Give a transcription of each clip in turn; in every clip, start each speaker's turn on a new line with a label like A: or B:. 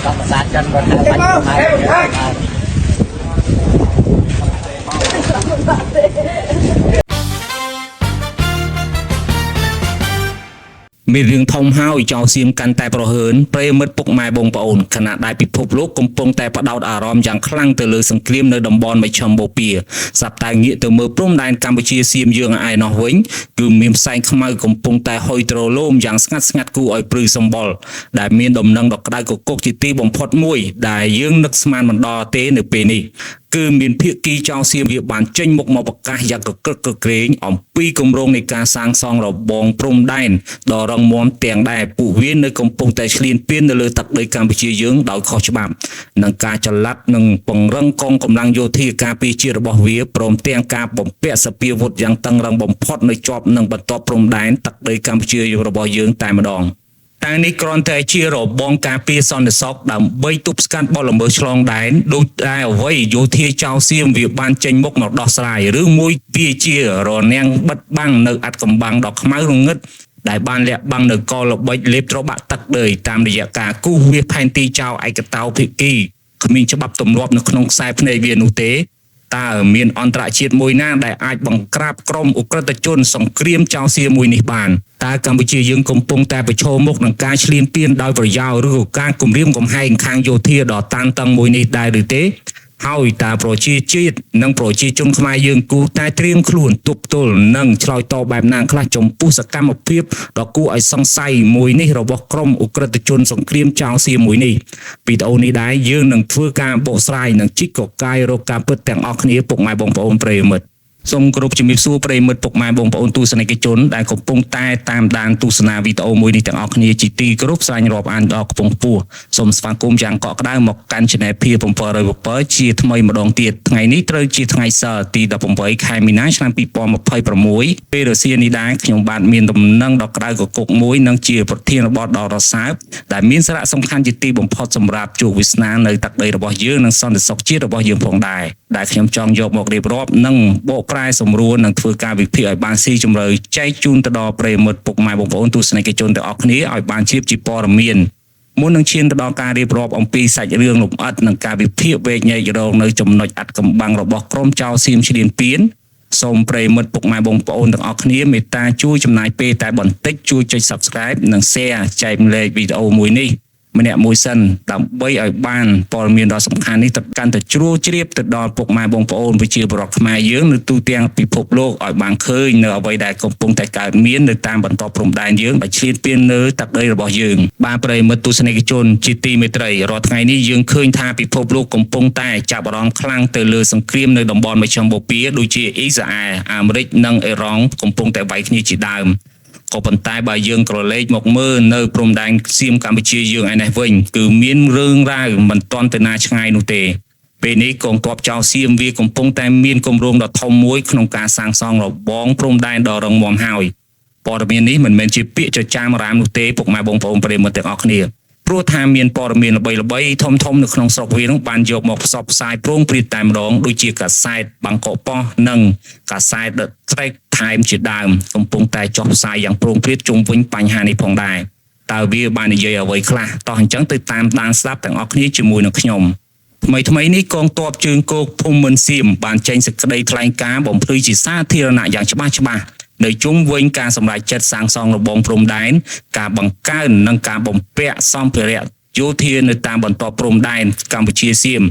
A: ក៏ប្រាសាទចិនគាត់ថាបាច់ខ្មែរ
B: មានរឿងធំហើយចោលសៀមកាន់តែប្រហើនប្រិយមិត្តពុកម៉ែបងប្អូនខណៈដែលពិភពលោកកំពុងតែផ្ដោតអារម្មណ៍យ៉ាងខ្លាំងទៅលើសង្គ្រាមនៅតំបន់មជ្ឈិមបូព៌ាស្រាប់តែងាកទៅមើលព្រំដែនកម្ពុជាសៀមយើងឯណោះវិញគឺមានផ្សែងខ្មៅកំពុងតែហុយទ្រលោមយ៉ាងស្ងាត់ស្ងាត់គួរឲ្យព្រឺសម្បុរដែលមានដំណឹងដ៏ក្តៅគគុកជាទីបំផុតមួយដែលយើងនឹកស្មានមិនដល់ទេនៅពេលនេះគឺមានភាគីចោលសៀមវាបានចេញមុខមកប្រកាសយ៉ាងកក្រឹកក្រក្រែងអំពីគម្រោងនៃការសាងសង់របងព្រំដែនដ៏រឹងមាំទាំងដែលពួកវានៅកំពុងតែឈ្លានពាននៅលើទឹកដីកម្ពុជាយើងដោយខុសច្បាប់និងការចល័តនិងពង្រឹងកងកម្លាំងយោធាការពារជាតិរបស់វាព្រមទាំងការបំពាក់សពាវុធយ៉ាងតឹងរឹងបំផុតនៅជាប់នឹងបន្ទាត់ព្រំដែនទឹកដីកម្ពុជារបស់យើងតែម្ដង តែនេះគ្រាន់តែជារបងការពារសន្តិសុខដើម្បីទប់ស្កាត់បទល្មើសឆ្លងដែនដូចតែអ្វីយោធាចៅសៀមវាបានចេញមុខមកដោះស្រាយឬមួយវាជារនាំងបិទបាំងនៅអត្តកំបាំងដ៏ខ្មៅរងឹតដែលបានលាក់បាំងនៅកលល្បិចលេបត្របាក់ទឹកដីតាមរយៈការគូសវាសផែនទីចៅឯកតោភាគីគ្មានច្បាប់ទម្លាប់នៅក្នុងខ្សែភ្នែកវានោះទេតើមានអន្តរជាតិមួយណាដែលអាចបង្ក្រាបក្រុមឧក្រិដ្ឋជនសង្គ្រាមចោលសៀមួយនេះបានតើកម្ពុជាយើងកំពុងតែប្រឈមមុខនឹងការឈ្លានពានដោយប្រយោលឬក៏ការគំរាមកំហែងខាងយោធាដ៏តានតឹងមួយនេះដែរឬទេហើយតើប្រជាជាតិនិងប្រជាជនខ្មែរយើងគួរតែត្រៀមខ្លួនទប់ទល់និងឆ្លើយតបបែបណាខ្លះចំពោះសកម្មភាពដ៏គួរឲ្យសង្ស័យមួយនេះរបស់ក្រុមឧក្រិដ្ឋជនសង្គ្រាមចោលសៀមួយនេះវីដេអូនេះដែរយើងនឹងធ្វើការបកស្រាយនិងជីកកកាយរកការពិតទាំងអស់គ្នាពុកម៉ែបងប្អូនប្រិយមិត្តសូមគោរពជំរាបសួរប្រិយមិត្តពុកម៉ែបងប្អូនទស្សនិកជនដែលកំពុងតែតាមដានទស្សនាវីដេអូមួយនេះទាំងអស់គ្នាជាទីគោរពស្រឡាញ់រាប់អានដល់ខ្ពង់ខ្ពស់សូមស្វាគមន៍យ៉ាងកក់ក្ដៅមកកាន់ Channel P707 ជាថ្មីម្ដងទៀតថ្ងៃនេះត្រូវជាថ្ងៃសៅរ៍ទី18ខែមីនាឆ្នាំ2026ពេលរសៀលនេះដែរខ្ញុំបាទមានដំណឹងដ៏ក្ដៅគគុកមួយនិងជាប្រធានបទដ៏រសើបដែលមានសារៈសំខាន់ជាទីបំផុតសម្រាប់ជោគវាសនានៅទឹកដីរបស់យើងនិងសន្តិសុខជាតិរបស់យើងផងដែរដែលខ្ញុំចង់យកមករៀបរាប់និងបកប្រែសម្រួលនិងធ្វើការវិភាគឲ្យបានស៊ីជម្រៅចែកជូនទៅដល់ប្រិយមិត្តពុកម៉ែបងប្អូនទស្សនិកជនទាំងអស់គ្នាឲ្យបានជ្រាបជាព័ត៌មានមុននឹងឈានទៅដល់ការរៀបរាប់អំពីសាច់រឿងលម្អិតនិងការវិភាគវែកញែករងនៅចំណុចអត្តកំបាំងរបស់ក្រុមចៅសៀមឈ្លានពានសូមប្រិយមិត្តពុកម៉ែបងប្អូនទាំងអស់គ្នាមេត្តាជួយចំណាយពេលតែបន្តិចជួយចុច Subscribe និង Share ចែករំលែកវីដេអូមួយនេះម្នាក់មួយសិនដើម្បីឲ្យបានព័ត៌មានដ៏សំខាន់នេះទៅកាន់តែជ្រួលជ្រាបទៅដល់ពុកម៉ែបងប្អូនប្រជាពលរដ្ឋខ្មែរយើងនៅទូទាំងពិភពលោកឲ្យបានឃើញនៅអ្វីដែលកំពុងតែកើតមាននៅតាមបន្តព្រំដែនយើងដែលឈ្លានពាននៅទឹកដីរបស់យើងបាទប្រិយមិត្តទស្សនិកជនជាទីមេត្រីរាល់ថ្ងៃនេះយើងឃើញថាពិភពលោកកំពុងតែចាប់អារម្មណ៍ខ្លាំងទៅលើសង្គ្រាមនៅតំបន់មជ្ឈិមបូព៌ាដូចជាអ៊ីស្រាអែលអាមេរិកនិងអ៊ីរ៉ង់កំពុងតែវាយគ្នាជាដើមក៏ប៉ុន្តែបើយើងក្រឡេកមកមើលនៅព្រំដែនសៀមកម្ពុជាយើងឯនេះវិញគឺមានរឿងរ៉ាវមិនទាន់ទៅណាឆ្ងាយនោះទេពេលនេះកងទ័ពចៅសៀមវាកំពុងតែមានគម្រោងដ៏ធំមួយក្នុងការសាងសង់របងព្រំដែនដ៏រឹងមាំហើយព័ត៌មាននេះមិនមែនជាពាក្យចចាមអារាមនោះទេពុកម៉ែបងប្អូនប្រិយមិត្តទាំងអស់គ្នាព្រោះថាមានព័ត៌មានល្បីៗធំៗនៅក្នុងស្រុកវានោះបានយកមកផ្សព្វផ្សាយព្រោងព្រាតតែម្ដងដូចជាកាសែតបាងកកប៉ុស្តិ៍និងកាសែត The Trek Time ជាដើមកំពុងតែចុះផ្សាយយ៉ាងព្រោងព្រាតជុំវិញបញ្ហានេះផងដែរតើវាបាននិយាយអ្វីខ្លះតោះអញ្ចឹងទៅតាមដានស្ដាប់ទាំងអស់គ្នាជាមួយនឹងខ្ញុំថ្មីថ្មីនេះកងទ័ពជើងគោកភូមិមិនសៀមបានចេញសេចក្តីថ្លែងការណ៍បំភ្លឺជាសាធារណៈយ៉ាងច្បាស់ច្បាស់នៅជុំវិញការសម្រេចចិត្តសាងសង់របងព្រំដែនការបង្កើននិងការបំពាក់សម្ភារៈយោធានៅតាមបន្ទាត់ព្រំដែនកម្ពុជាសៀម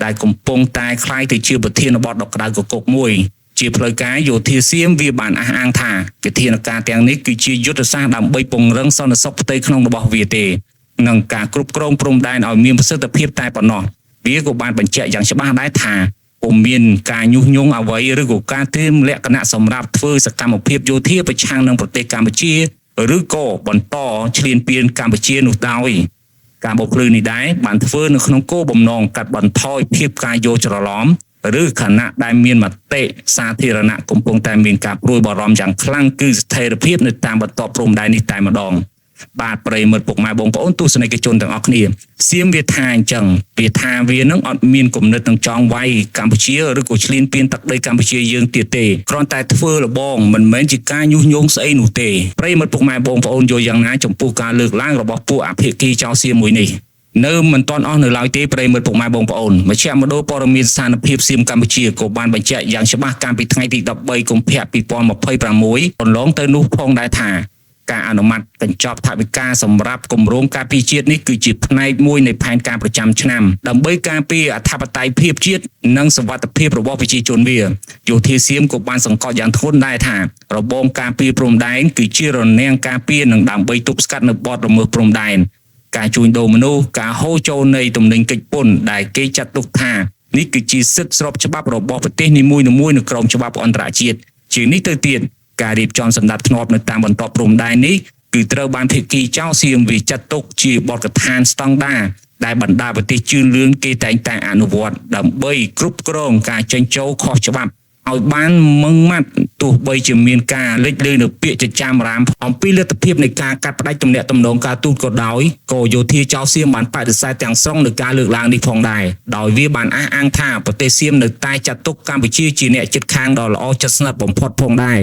B: ដែលកំពុងតែក្លាយទៅជាប្រធានបទដ៏ក្តៅគគុកមួយជាផ្លូវការយោធាសៀមវាបានអះអាងថាវិធានការទាំងនេះគឺជាយុទ្ធសាស្ត្រដើម្បីពង្រឹងសន្តិសុខផ្ទៃក្នុងរបស់វាទេនិងការគ្រប់គ្រងព្រំដែនឲ្យមានប្រសិទ្ធភាពតែប៉ុណ្ណោះវាក៏បានបញ្ជាក់យ៉ាងច្បាស់ដែរថាពុំមានការញុះញង់អ្វីឬក៏ការត្រៀមលក្ខណៈសម្រាប់ធ្វើសកម្មភាពយោធាប្រឆាំងនឹងប្រទេសកម្ពុជាឬក៏បន្តឈ្លានពានកម្ពុជានោះឡើយការបោកភ្លឺនេះដែរបានធ្វើនៅក្នុងគោលបំណងកាត់បន្ថយភាពការយល់ច្រឡំឬខណៈដែលមានមតិសាធារណៈកំពុងតែមានការព្រួយបារម្ភយ៉ាងខ្លាំងគឺស្ថិរភាពនៅតាមបន្ទាត់ព្រំដែននេះតែម្ដងបាទប្រិយមិត្តពុកម៉ែបងប្អូនទស្សនិកជនទាំងអស់គ្នាសៀមវាថាអញ្ចឹងវាថាវានឹងអត់មានគំនិតនឹងចង់វាយកម្ពុជាឬក៏ឈ្លានពានទឹកដីកម្ពុជាយើងទៀតទេគ្រាន់តែធ្វើលបងមិនមែនជាការញុះញង់ស្អីនោះទេប្រិយមិត្តពុកម៉ែបងប្អូនយល់យ៉ាងណាចំពោះការលើកឡើងរបស់ពួកអភិគីចៅសៀមមួយនេះ នៅមិនទាន់អស់នៅឡើយទេប្រិយមិត្តពុកម៉ែបងប្អូនមជ្ឈមណ្ឌលព័ត៌មានស្ថានភាពសៀមកម្ពុជាក៏បានបញ្ជាក់យ៉ាងច្បាស់កាលពីថ្ងៃទី13កុម្ភៈ2026កន្លងទៅនោះផងដែរថាការអនុម័តកញ្ចប់ថវិកាសម្រាប់គម្រោងការពារជាតិនេះគឺជាផ្នែកមួយនៃផែនការប្រចាំឆ្នាំដើម្បីការពារអធិបតេយ្យភាពជាតិនិងសុវត្ថិភាពរបស់ប្រជាជនវាយោធាសៀមក៏បានសង្កត់យ៉ាងធ្ងន់ដែរថារបងការពារព្រំដែនគឺជារនាំងការពារនិងដើម្បីទប់ស្កាត់នៅបទល្មើសព្រំដែនការជួញដូរមនុស្សការហូរចូលនៃទំនិញកិច្ចពន្ធដែលគេចាត់ទុកថានេះគឺជាសិទ្ធិស្របច្បាប់របស់ប្រទេសនីមួយៗនៅក្រោមច្បាប់អន្តរជាតិជាងនេះទៅទៀតការរៀបចំសម្ដាប់ធ្នាប់នៅតាមបន្ទាត់ព្រំដែននេះគឺត្រូវបានភាគីចៅសៀមវាចាត់ទុកជាបទដ្ឋានស្តង់ដារដែលបណ្ដាប្រទេសជឿនលឿនគេតែងតែអនុវត្តដើម្បីគ្រប់គ្រងការចេញចូលខុសច្បាប់ឲ្យបានម៉ឺងម៉ាត់ទោះបីជាមានការលេចលឺនៅពាក្យចចាមរាមអំពីលទ្ធភាពនៃការកាត់ផ្តាច់ទំនាក់ទំនងការទូតក៏ដោយក៏យោធាចៅសៀមបានបដិសេធទាំងស្រុងនៅការលើកឡើងនេះផងដែរដោយវាបានអះអាងថាប្រទេសសៀមនៅតែចាត់ទុកកម្ពុជាជាអ្នកជិតខាងដ៏ល្អជិតស្និទ្ធបំផុតផងដែរ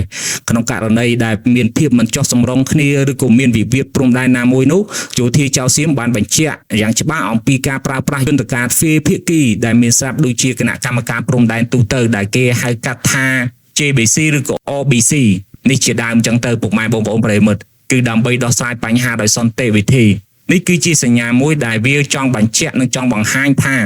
B: ក្នុងករណីដែលមានភាពមិនចុះសម្រុងគ្នាឬក៏មានវិវាទព្រំដែនណាមួយនោះយោធាចៅសៀមបានបញ្ជាក់យ៉ាងច្បាស់អំពីការប្រើប្រាស់យន្តការទ្វេភាគីដែលមានស្រាប់ដូចជាគណៈកម្មការព្រំដែនទូទៅដែលគេហៅកាត់ថា JBC ឬក៏ RBC នេះជាដើមចឹងទៅពុកម៉ែបងប្អូនប្រិយមិត្តគឺដើម្បីដោះស្រាយបញ្ហាដោយសន្តិវិធីនេះគឺជាសញ្ញាមួយដែលវាចង់បញ្ជាក់និងចង់បង្ហាញថា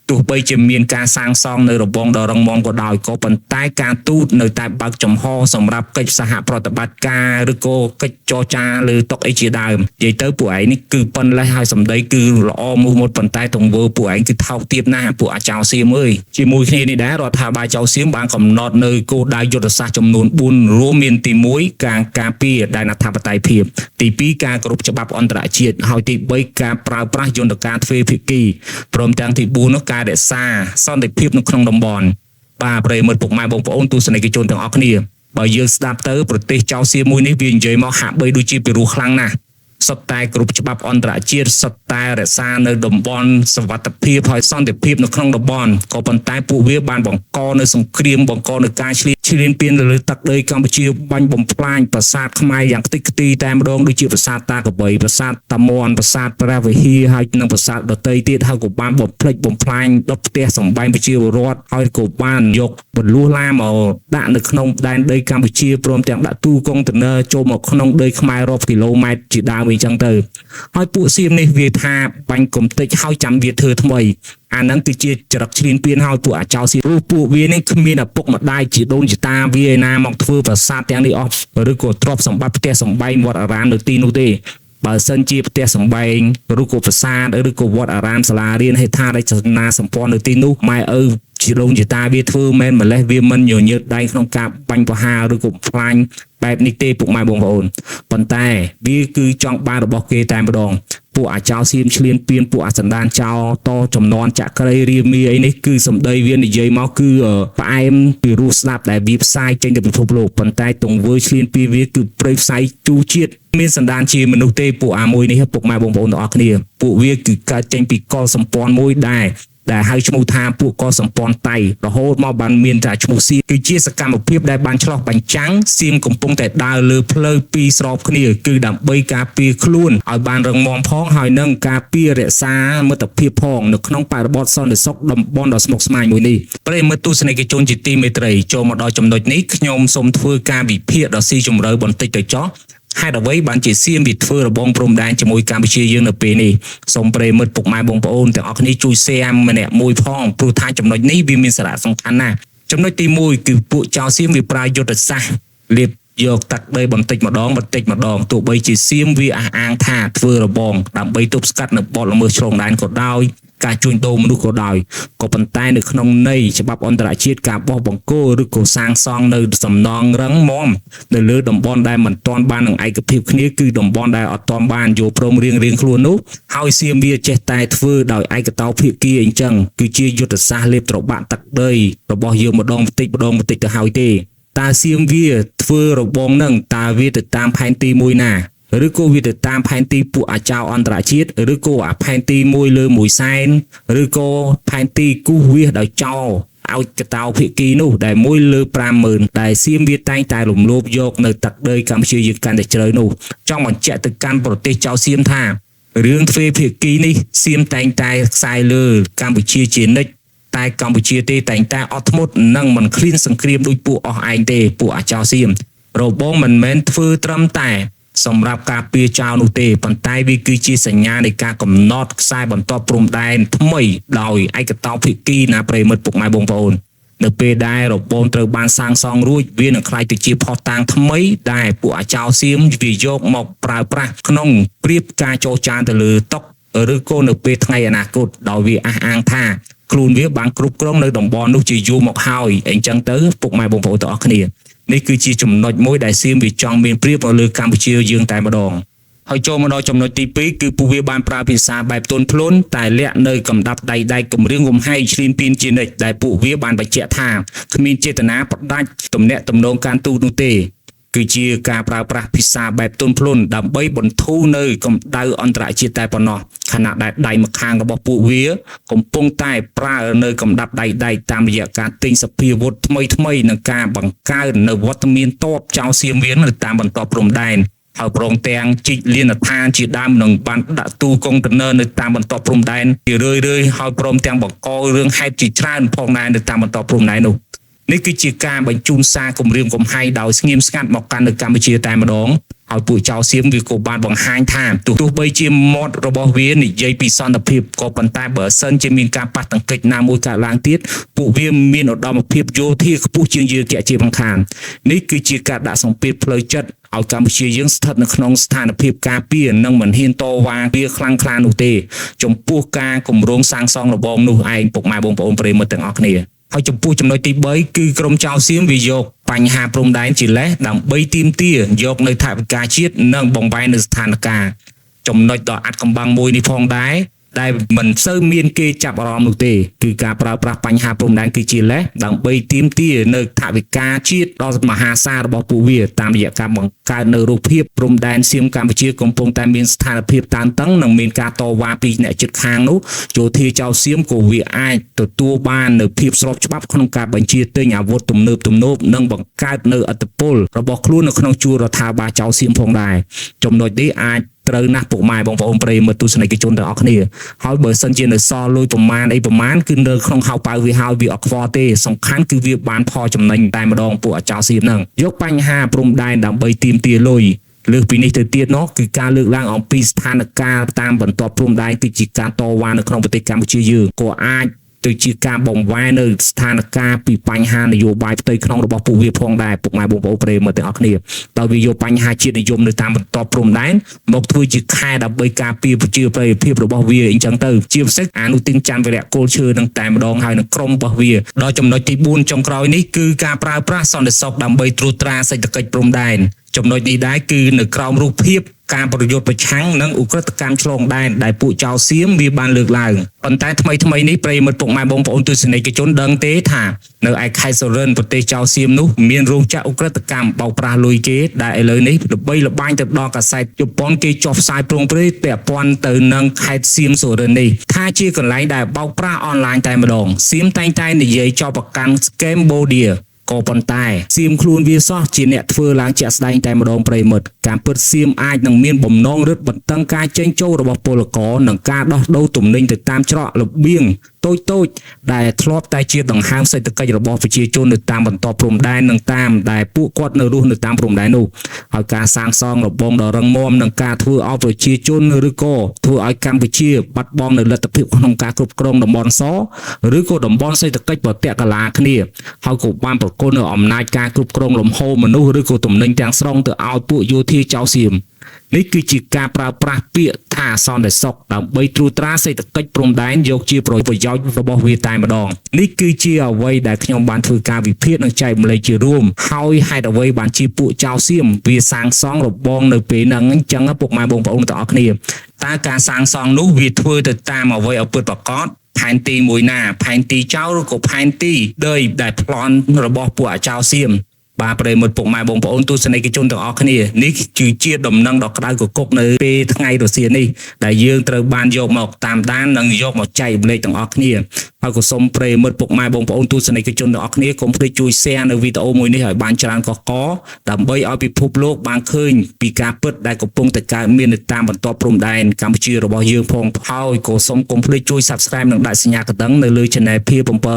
B: ទោះបីជាមានការសាងសង់នៅរបងដ៏រឹងមាំក៏ដោយក៏ប៉ុន្តែការទូតនៅតែបើកចំហសម្រាប់កិច្ចសហប្រតិបត្តិការឬក៏កិច្ចចរចាលើតុអីជាដើមនិយាយទៅពួកឯងនេះគឺប៉ុនលេះហើយសម្ដីគឺល្អមោះមុតប៉ុន្តែទង្វើពួកឯងគឺថោកទាបណាស់ពួកអាចោសៀមអើយជាមួយគ្នានេះដែររដ្ឋាភិបាលចៅសៀមបានកំណត់នៅគោលដៅយុទ្ធសាស្ត្រចំនួន4រួមមានទី1ការការពារដែនអធិបតេយ្យភាពទី2ការគោរពច្បាប់អន្តរជាតិហើយទី3ការប្រើប្រាស់យន្តការទ្វេភាគីព្រមទាំងទី4នោះការរក្សាសន្តិភាពនៅក្នុងតំបន់បាទប្រិយមិត្តពុកម៉ែបងប្អូនទស្សនិកជនទាំងអស់គ្នាបើយើងស្ដាប់ទៅប្រទេសចៅសៀមមួយនេះវានិយាយមកហាក់បីដូចជាពីរោះខ្លាំងណាស់សុទ្ធតែគ្រប់ច្បាប់អន្តរជាតិសុទ្ធតែរក្សានៅតំបន់សវត្ថភាពហើយសន្តិភាពនៅក្នុងតំបន់ក៏ប៉ុន្តែពួកវាបានបង្កនៅសង្គ្រាមបង្កនៅការឈ្លានឈ្លានពានទៅលើទឹកដីកម្ពុជាបាញ់បំផ្លាញប្រាសាទខ្មែរយ៉ាងខ្ទេចខ្ទីតែម្ដងដូចជាប្រាសាទតាក្របីប្រាសាទតាមាន់ប្រាសាទព្រះវិហារហើយនិងប្រាសាទដទៃទៀតហើយក៏បានបំផ្លិចបំផ្លាញដុតផ្ទះសម្បែងប្រជាពលរដ្ឋហើយក៏បានយកបន្លួសឡាមកដាក់នៅក្នុងដែនដីកម្ពុជាព្រមទាំងដាក់ទូកុងតឺន័រចូលមកក្នុងដីខ្មែររាប់គីឡូម៉ែត្រជាដើមអីចឹងទៅហើយពួកសៀមនេះវាថាបាញ់កំតិចហើយចាំវាធ្វើថ្មីអាហ្នឹងគឺជាចរិតឈ្លានពានហើយពួកអាចោសៀមព្រោះពួកវានេះគ្មានឪពុកម្ដាយជាដូនជាតាវាឯណាមកធ្វើប្រាសាទទាំងនេះអស់ឬក៏ទ្រព្យសម្បត្តិផ្ទះសម្បែងវត្តអារាមនៅទីនោះទេបើសិនជាផ្ទះសម្បែងឬក៏ប្រាសាទឬក៏វត្តអារាមសាលារៀនហេដ្ឋារចនាសម្ព័ន្ធនៅទីនោះម៉ែឪជាដូនជាតាវាធ្វើមែនម្លេះវាមិនញញើតដៃក្នុងការបាញ់ប្រហារឬក៏ផ្លាញបែបនេះទេពុកម៉ែបងប្អូនប៉ុន្តែវាគឺចង់បានរបស់គេតែម្ដងពួកអាចោសៀមឆ្លៀនពៀនពួកអាសន្តានចោលតចំនួនចក្រីរាមាអីនេះគឺសម្ដីវានិយាយមកគឺផ្អែមពីរោះស្ដាប់ដែលវាផ្សាយចេញទៅពិភពលោកប៉ុន្តែទង្វើឆ្លៀនពៀនវាគឺព្រៃផ្សៃជូរជាតិមានសន្តានជាមនុស្សទេពួកអាមួយនេះពុកម៉ែបងប្អូនទាំងអស់គ្នាពួកវាគឺកើតចេញពីកលសម្ព័ន្ធមួយដែរដែលហៅឈ្មោះថាពួកកសម្ព័ន្ធតៃរហូតមកបានមានតែឈ្មោះសៀមគឺជាសកម្មភាពដែលបានឆ្លោះបញ្ចាំងសៀមកំពុងតែដើរលើផ្លូវពីរស្របគ្នាគឺដើម្បីការពារខ្លួនឲ្យបានរឹងមាំផងហើយនឹងការពាររក្សាមិត្តភាពផងនៅក្នុងបរិបទសន្តិសុខតំបន់ដ៏ស្មុគស្មាញមួយនេះប្រិយមិត្តទស្សនិកជនជាទីមេត្រីចូលមកដល់ចំណុចនេះខ្ញុំសូមធ្វើការវិភាគដ៏ស៊ីជម្រៅបន្តិចទៅចោះហេតុអ្វីបានជាសៀមវាធ្វើរបងព្រំដែនជាមួយកម្ពុជាយើងនៅពេលនេះសូមប្រិយមិត្តពុកម៉ែបងប្អូនទាំងអស់គ្នាជួយ share ម្នាក់មួយផងព្រោះថាចំណុចនេះវាមានសារៈសំខាន់ណាស់ចំណុចទី1គឺពួកចៅសៀមវាប្រើយុទ្ធសាស្ត្រលេបយកទឹកដីបន្តិចម្ដងបន្តិចម្ដងទោះបីជាសៀមវាអះអាងថាធ្វើរបងដើម្បីទប់ស្កាត់នៅបទល្មើសឆ្លងដែនក៏ដោយការជួញដូរមនុស្សក៏ដោយក៏ប៉ុន្តែនៅក្នុងន័យច្បាប់អន្តរជាតិការបោះបង្គោលឬក៏សាងសង់នៅសំណងរឹងមាំនៅលើតំបន់ដែលមិនទាន់បាននឹងឯកភាពគ្នាគឺតំបន់ដែលអត់ទាន់បានយល់ព្រមរៀងរៀងខ្លួននោះហើយសៀមវាចេះតែធ្វើដោយឯកតោភាគីអញ្ចឹងគឺជាយុទ្ធសាស្ត្រលេបត្របាក់ទឹកដីរបស់យើងម្ដងបន្តិចម្ដងបន្តិចទៅហើយទេតើសៀមវាធ្វើរបងនឹងតើវាទៅតាមផែនទីមួយណាឬក៏វាទៅតាមផែនទីពួកអាចោអន្តរជាតិឬក៏អាផែនទីមួយលើមួយសែនឬក៏ផែនទីគូសវាសដោយចោលឲ្យកតោភាគីនោះដែលមួយលើ50000ដែលសៀមវាតែងតែរំលោភយកនៅទឹកដីកម្ពុជាយើងកាន់តែជ្រៅនោះចង់បញ្ជាក់ទៅកាន់ប្រទេសចៅសៀមថា រឿងទ្វេភាគីនេះសៀមតែងតែខ្សែលើកម្ពុជាជានិច្ចតែកម្ពុជាទេតែងតែអត់ធ្មត់និងមិនឃ្លានសង្គ្រាមដូចពួកអស់ឯងទេពួកអាចោសៀមរបងមិនមែនធ្វើត្រឹមតែសម្រាប់ការពារចោលនោះទេប៉ុន្តែវាគឺជាសញ្ញានៃការកំណត់ខ្សែបន្ទាត់ព្រំដែនថ្មីដោយឯកតោភាគីណាប្រិយមិត្តពុកម៉ែបងប្អូននៅពេលដែលរបងត្រូវបានសាងសង់រួចវានឹងក្លាយទៅជាភស្តុតាងថ្មីដែលពួកអាចោសៀមវាយកមកប្រើប្រាស់ក្នុងព្រៀបការចរចាទៅលើតុឬក៏នៅពេលថ្ងៃអនាគតដោយវាអះអាងថាខ្លួនវាបានគ្រប់គ្រងនៅតំបន់នោះជាយូរមកហើយអញ្ចឹងទៅពុកម៉ែបងប្អូនទាំងអស់គ្នានេះគឺជាចំណុចមួយដែលសៀមវាចង់មានព្រៀបនៅលើកម្ពុជាយើងតែម្ដងហើយចូលមកដល់ចំណុចទី2គឺពួកវាបានប្រើភាសាបែបទន់ភ្លន់តែលាក់នៅកំដាប់ដៃដែកគម្រាមកំហែងឈ្លានពានជានិច្ចដែលពួកវាបានបញ្ជាក់ថាគ្មានចេតនាផ្ដាច់ទំនាក់ទំនងការទូតនោះទេគឺជាការប្រើប្រាស់ភាសាបែបទន់ភ្លន់ដើម្បីបន្ធូរនៅកម្ដៅអន្តរជាតិតែប៉ុណ្ណោះខណៈដែលដៃម្ខាងរបស់ពួកវាកំពុងតែប្រើនៅកំដាប់ដៃដែកតាមរយៈការទិញសភាវុធថ្មីថ្មីនិងការបង្កើននៅវត្តមានតបចោលសៀមវៀននៅតាមបន្ទាត់ព្រំដែនហើយប្រងទាំងជីកលៀនដ្ឋានជាដើមនឹងបានដាក់ទូកុងតឺន័រនៅតាមបន្ទាត់ព្រំដែនជារឿយៗហើយព្រមទាំងបង្ករឿងហេតុជាច្រើនផងដែរនៅតាមបន្ទាត់ព្រំដែននោះនេះគឺជាការបញ្ជូនសារគម្រាមកំហែងដោយស្ងៀមស្ងាត់មកកាន់នៅកម្ពុជាតែម្ដងហើយពួកចៅសៀមវាក៏បានបង្ហាញថាទោះបីជាមាត់របស់វានិយាយពីសន្តិភាពក៏ប៉ុន្តែបើសិនជាមានការប៉ះទង្គិចណាមួយកើតឡើងទៀតពួកវាមានឧត្តមភាពយោធាខ្ពស់ជាងយើងជាបង្ខាននេះគឺជាការដាក់សម្ពាធផ្លូវចិត្តឲ្យកម្ពុជាយើងស្ថិតនៅក្នុងស្ថានភាពការពារនិងមិនហ៊ានតវ៉ាវាខ្លាំងក្លានោះទេចំពោះការគម្រោងសាងសង់របងនោះឯងពុកម៉ែបងប្អូនប្រិយមិត្តទាំងអស់គ្នាហើយចំពោះចំណុចទី3គឺក្រុមចៅសៀមវាយកបញ្ហាព្រំដែនជាលេសដើម្បីទាមទារយកនៅថវិកាជាតិនិងបំបែនៅស្ថានភាពចំណុចដ៏អាត់កំបាំងមួយនេះផងដែរដែលមិនសូវមានគេចាប់អារម្មណ៍នោះទេគឺការប្រើប្រាស់បញ្ហាព្រំដែនគឺជាលេសដើម្បីទាមទារនៅថវិកាជាតិដ៏មហាសាលរបស់ពួកវាតាមរយៈការបង្កើតនៅរូបភាពព្រំដែនសៀមកម្ពុជាកំពុងតែមានស្ថានភាពតានតឹងនិងមានការតវ៉ាពីអ្នកជិតខាងនោះយោធាចៅសៀមក៏វាអាចទទួលបាននៅភាពស្របច្បាប់ក្នុងការបញ្ជាទិញអាវុធទំនើបទំនើបនិងបង្កើតនៅឥទ្ធិពលរបស់ខ្លួននៅក្នុងជួររដ្ឋាភិបាលចៅសៀមផងដែរចំណុចនេះអាចត្រូវណាស់ពុកម៉ែបងប្អូនប្រិយមិត្តទស្សនិកជនទាំងអស់គ្នាហើយបើសិនជានៅសល់លុយប្រមាណអីប្រមាណគឺនៅក្នុងហៅប៉ៅវាហើយវាអត់ខ្វល់ទេសំខាន់គឺវាបានផលចំណេញតែម្ដងពួកអាចោសៀមហ្នឹងយកបញ្ហាព្រំដែនដើម្បីទាមទារលុយលើសពីនេះទៅទៀតនោះគឺការលើកឡើងអំពីស្ថានភាពតាមបន្ទាត់ព្រំដែនគឺជាការតវ៉ានៅក្នុងប្រទេសកម្ពុជាយើងក៏អាចទៅជាការបង្វែរនៅស្ថានភាពពីបញ្ហានយោបាយផ្ទៃក្នុងរបស់ពួកវាផងដែរពុកម៉ែបងប្អូនប្រិយមិត្តទាំងអស់គ្នាដោយវាយកបញ្ហាជាតិនិយមនៅតាមបន្ទាត់ព្រំដែនមកធ្វើជាខែដើម្បីការពារប្រជាប្រិយភាពរបស់វាអញ្ចឹងទៅជាពិសេសអនុទិនច័ន្ទវិរៈគោលឈើនឹងតែម្ដងហើយនឹងក្រុមរបស់វាដល់ចំណុចទី4ចុងក្រោយនេះគឺការប្រើប្រាស់សន្តិសុខដើម្បីត្រួតត្រាសេដ្ឋកិច្ចព្រំដែនចំណុចនេះដែរគឺនៅក្រោមរូបភាពការប្រយុទ្ធប្រឆាំងនិងឧក្រិដ្ឋកម្មឆ្លងដែនដែលពួកចៅសៀមវាបានលើកឡើងប៉ុន្តែថ្មីថ្មីនេះប្រិយមិត្តពុកម៉ែបងប្អូនទស្សនិកជនដឹងទេថានៅឯខេត្តសុរិនប្រទេសចៅសៀមនោះមានរោងចក្រឧក្រិដ្ឋកម្មបោកប្រាស់លុយគេដែលឥឡូវនេះល្បីល្បាញទៅដល់កាសែតជប៉ុនគេចុះផ្សាយព្រោងព្រាតពាក់ព័ន្ធទៅនឹងខេត្តសៀមសុរិននេះថាជាកន្លែងដែលបោកប្រាស់អនឡាញតែម្ដងសៀមតែងតែនិយាយចោទប្រកាន់កម្ពុជាក៏ប៉ុន្តែសៀមខ្លួនវាសោះជាអ្នកធ្វើឡើងជាក់ស្ដែងតែម្ដងប្រិយមិត្តការពិតសៀមអាចនឹងមានបំណងរឹតបន្តឹងការចេញចូលរបស់ពលករនិងការដោះដូរទំនិញទៅតាមច្រករបៀងតូចតូចៗដែលធ្លាប់តែជាដង្ហើមសេដ្ឋកិច្ចរបស់ប្រជាជននៅតាមបន្ទាត់ព្រំដែននិងតាមដែលពួកគាត់នៅរស់នៅតាមព្រំដែននោះហើយការសាងសង់របងដ៏រឹងមាំនិងការធ្វើឲ្យប្រជាជនឬក៏ធ្វើឲ្យកម្ពុជាបាត់បង់នៅលទ្ធភាពក្នុងការគ្រប់គ្រងតំបន់សឬក៏តំបន់សេដ្ឋកិច្ចប្រតិកលាគ្នាហើយក៏បានប្រគល់នៅអំណាចការគ្រប់គ្រងលំហូរមនុស្សឬក៏ទំនិញទាំងស្រុងទៅឲ្យពួកយោធាចៅសៀមនេះគឺជាការប្រើប្រាស់ពាក្យថាសន្តិសុខដើម្បីត្រួតត្រាសេដ្ឋកិច្ចព្រំដែនយកជាប្រយោជន៍របស់វាតែម្ដងនេះគឺជាអ្វីដែលខ្ញុំបានធ្វើការវិភាគនិងចែករំលែកជារួមហើយហេតុអ្វីបានជាពួកចៅសៀមវាសាងសង់របងនៅពេលហ្នឹងអញ្ចឹងពុកម៉ែបងប្អូនទាំងអស់គ្នាតើការសាងសង់នោះវាធ្វើទៅតាមអ្វីឲ្យពិតប្រាកដផែនទីមួយណាផែនទីចៅឬក៏ផែនទីដីដែលប្លន់របស់ពួកអាចៅសៀមបាទប្រិយមិត្តពុកម៉ែបងប្អូនទស្សនិកជនទាំងអស់គ្នានេះគឺជាដំណឹងដ៏ក្តៅគគុកនៅពេលថ្ងៃរសៀលនេះដែលយើងត្រូវបានយកមកតាមដាននិងយកមកចែករំលែកទាំងអស់គ្នា ហើយក៏សូមប្រិយមិត្តពុកម៉ែបងប្អូនទស្សនិកជនទាំងអស់គ្នាកុំភ្លេចជួយ share នៅវីដេអូមួយនេះឲ្យបានច្រើនកកកដើម្បីឲ្យពិភពលោកបានឃើញពីការពិតដែលកំពុងតែកើតមាននៅតាមបន្ទាត់ព្រំដែនកម្ពុជារបស់យើងផងហើយក៏សូមកុំភ្លេចជួយ Subscribe និងដាក់សញ្ញាកណ្ដឹងនៅលើ Channel P707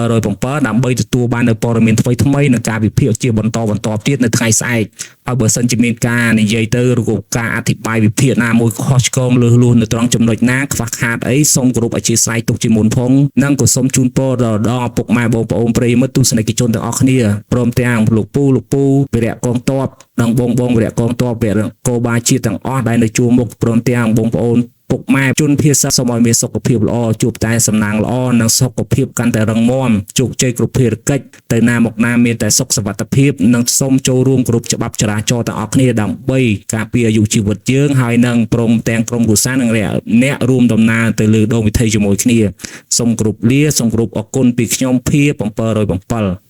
B: ដើម្បីទទួលបាននូវព័ត៌មានថ្មីៗនិងការវិភាគជាបន្តបន្ទាប់ទៀតនៅថ្ងៃស្អែកហើយបើសិនជាមានការនិយាយទៅឬក៏ការអធិប្បាយវិភាគណាមួយខុសឆ្គងលើសលួសនៅត្រង់ចំណុចណាខ្វះខាតអីសូមគោរពអធ្យាស្រ័យទុកជាមុនផងនិងក៏សូមជូនពរដល់ដល់ពុកម៉ែបងប្អូនប្រិយមិត្តទស្សនិកជនទាំងអស់គ្នាព្រមទាំងលោកពូលោកពូវីរៈកងទ័ពនិងបងបងវីរៈកងទ័ពវីរៈកោបាជាតិទាំងអស់ដែលនៅជួរមុខព្រមទាំងបងប្អូនពុកម៉ែជនភាសាសូមឲ្យមានសុខភាពល្អជួបតែសំណាងល្អនិងសុខភាពកាន់តែរឹងមាំជោគជ័យគ្រប់ភារកិច្ចទៅណាមកណាមានតែសុខសុវត្ថិភាពនិងសូមចូលរួមគ្រប់ច្បាប់ចរាចរណ៍ទាំងអស់គ្នាដើម្បីការពារអាយុជីវិតយើងហើយនិងព្រមទាំងក្រុមគ្រួសារនិងអ្នករួមដំណើរទៅលើដងវិថីជាមួយគ្នាសូមគោរពលាសូមគោរពអរគុណពីខ្ញុំភា707។